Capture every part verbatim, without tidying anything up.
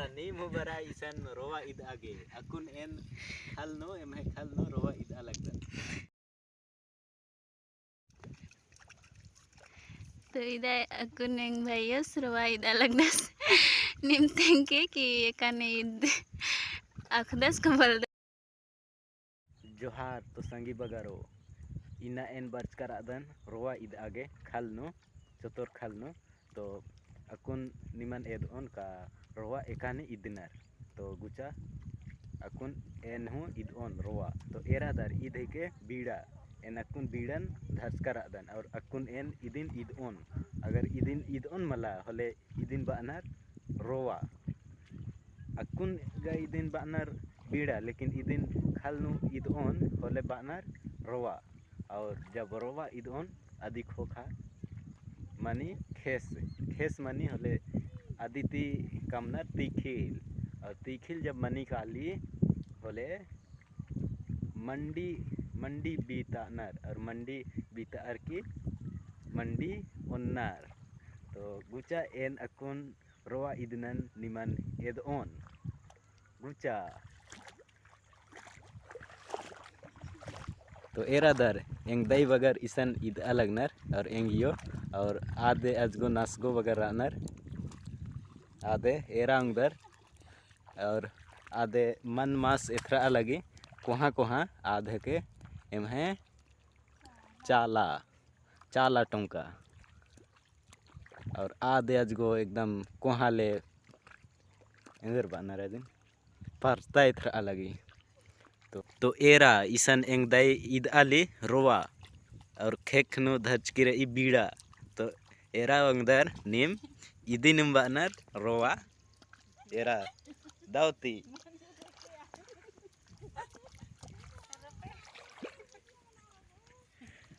नीम हूँ बरा इसन रोवा इदआ गे। अक्कुन एन खल नू, एम्है खल नू रोवा इदआ लगदन। तो इदा अक्कुन एंग भाईयोस रोवा इदआ लगदस। नीम तेंगके कि एकाने इद अख़दस का बलदस। जोहार तो संगी बगरो, इन्ना एन बरचका रअदन रोवा इदआ गे खल नू, चोतोर खल नू। तो अक्कुन निमन एदओन का रोवा एकाने इदनर। तो गुचा अक्कुन एन हूँ इदओन रोवा। तो एरा दर इद हेके बीड़ा, एन अक्कुन बीड़न धरचका रअदन और अक्कुन एन इदिन इदओन। अगर इदिन इदओन मला होले इदिन बअनर रोवा। अक्कुन गा इदिन बअनर बीड़ा, लेकिन इदिन खल नू इदओन होले बअनर रोवा। और जब रोवा इदओन अदी ख़ोख़ा मनी ख़ेस, ख़ेस मनी होले अदी ती कमनर तीखिल। और तीखिल जब मनी काली होले मंडी, मंडी बीतानर और मंडी बीतार की मंडी ओन्नर। तो गुचा एन अक्कुन रोवा इदनन निमन एदओन। गुचा। तो एरा दर एंग दई बगर इसन इदआ लगनर और एंगियो और आदे अजगो नसगो बगर रअनर। आदे एरा ओंगदर और आदे मन मास एथरआ लगी कोहाँ कोहाँ आद हेके एम्है चाला, चाला टोंका। और आदे अजगो एकदम कोहाँ ले एन्देर बअनर अदिन परता एथरआ लगी। तो, तो एरा इसन एंग दई इदआली रोवा और ख़ेक्ख नू धचकी रई बीड़ा। तो एरा ओंगदर नीम इदिनिम बअनर रोवा। एरा दौती।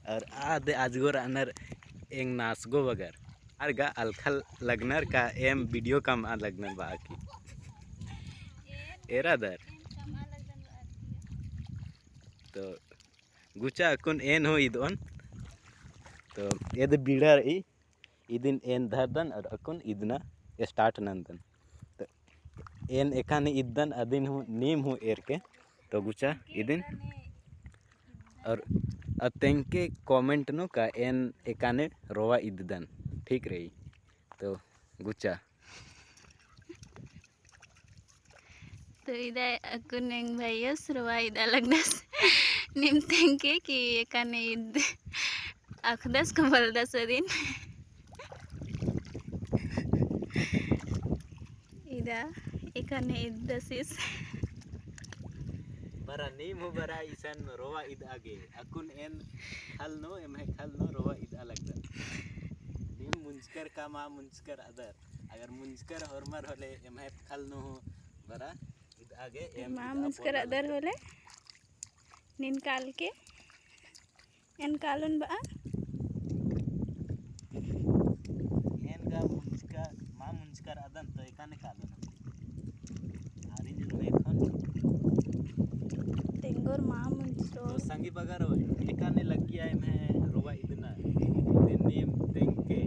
और आद अजगो रअनर एंग नासगो बगर। आर गा अलखा लगनर का एम video कमआ लगनर बआ की। एरा दर। तो गुचा अक्कुन एन हूँ इदओन। तो एद बीड़ा रई। इदिन एन धरदन और अक्कुन इदना start नन्दन। तो एन एकाने इददन अदिन हूँ नीम हूँ एरके। तो गुचा इदिन और अ तेंगके comment नू का एन एकाने रोवा इददन। ठीक रई। तो गुचा। तो इदा अक्कुन एंग भाईयोस रोवा इदआ लगदस। नीम तेंगके कि एकाने इद अख़दस का बलदस अदिन। इदा एकाने इददसिस। बरा नीम हूँ बरा इसन रोवा इदआ गे। अक्कुन एन खल नू, एम्है खल नू रोवा इदआ लगदन। नीम मुंजकर का मा मुंजकर अदर। अगर मुंजकर होरमर होले एम्है खल नू हूँ बरा इदआ गे एम मा इदआ मुंजकर पोल्ला अदर लगदन। होले नीन कालके एन कालोन बआ। एन गा मुंजकर, मा मुंजकर अदन तो एकाने कालोन। आरिन जुर्मे एखन। तेंगोर मा मुंजकर। तो संगी बगर एकाने लग्गिया एम्है रोवा इदना। नीम तेंगके।